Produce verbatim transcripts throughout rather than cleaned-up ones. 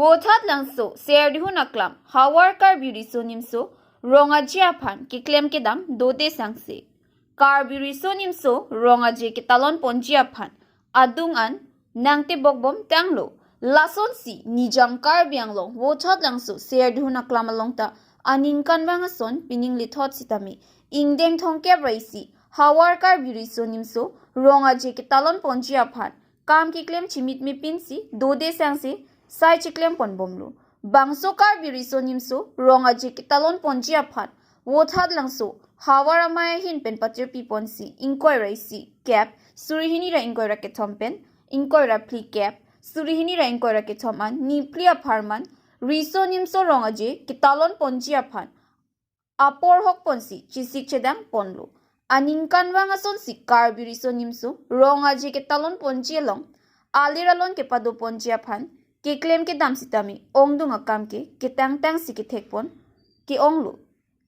Vothatlangso Serdihun aklam Hawar Karbi Riso Nimso Rong Aje aphan keklem kedam dode sangse. Karbi Riso Nimso Rong Aje ketalon ponji aphan adung an nangtebok bom tanglo. Lasonsi Nijang Karbi Anglong Vothatlangso Serdihun aklam along ta aningkanvang ason pining lethot sitame ingdeng thomkep ra isi Hawar Karbi Riso Nimso Rong Aje ketalon ponji aphan kam keklem chimit mepinsi dode sangse sai chiklem pon bomlo. Bangso Karbi Riso Nimso Rong Aje ketalon ponji aphan Vothatlangso Hawar amei ahin pen patirpi ponsi ingkoi ra isi kep, suri hini ra ingkoi ra kethom pen ingkoi ra phli kep, suri hini ra ingkoi ra kethom an niphli apharman Riso Nimso Rong Aje ketalon ponji aphan apor hok ponsi chesik chedang ponlo. Aningkanvang asonsi Karbi Riso Nimso Rong Aje ketalon ponji along alir alon kepado ponji aphan keklem kedam sitame ongdung akam ke ketangtangsi kethek pon ke-onglo.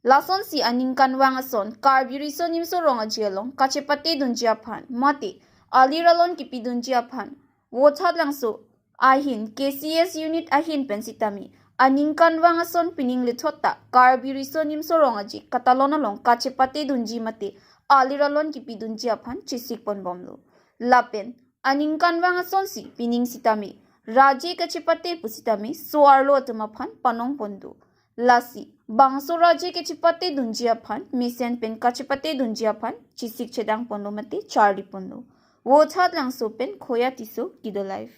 Lasonsi aningkanvang ason Karbi Riso Nimso Rong Aje along kachepate dunji aphan mate alir alon kepi dunji aphan Vothatlangso ahin K C S unit ahin pen sitame aningkanvang ason pining lethot ta Karbi Riso Nimso Rong Aje ketalon along kachepate dunji mate alir alon kepi dunji aphan chesik pon bomlo. Lapen aningkanvang asonsi pining sitame raje kachepate pusitame so-arlo atum aphan panong pon do. Lasi bangso raje kachepate dunji aphan mesen pen kachepate dunji aphan chesik chedang ponlo mate charli ponlo. Vothatlangso pen Khoya Tisso, Kido Live.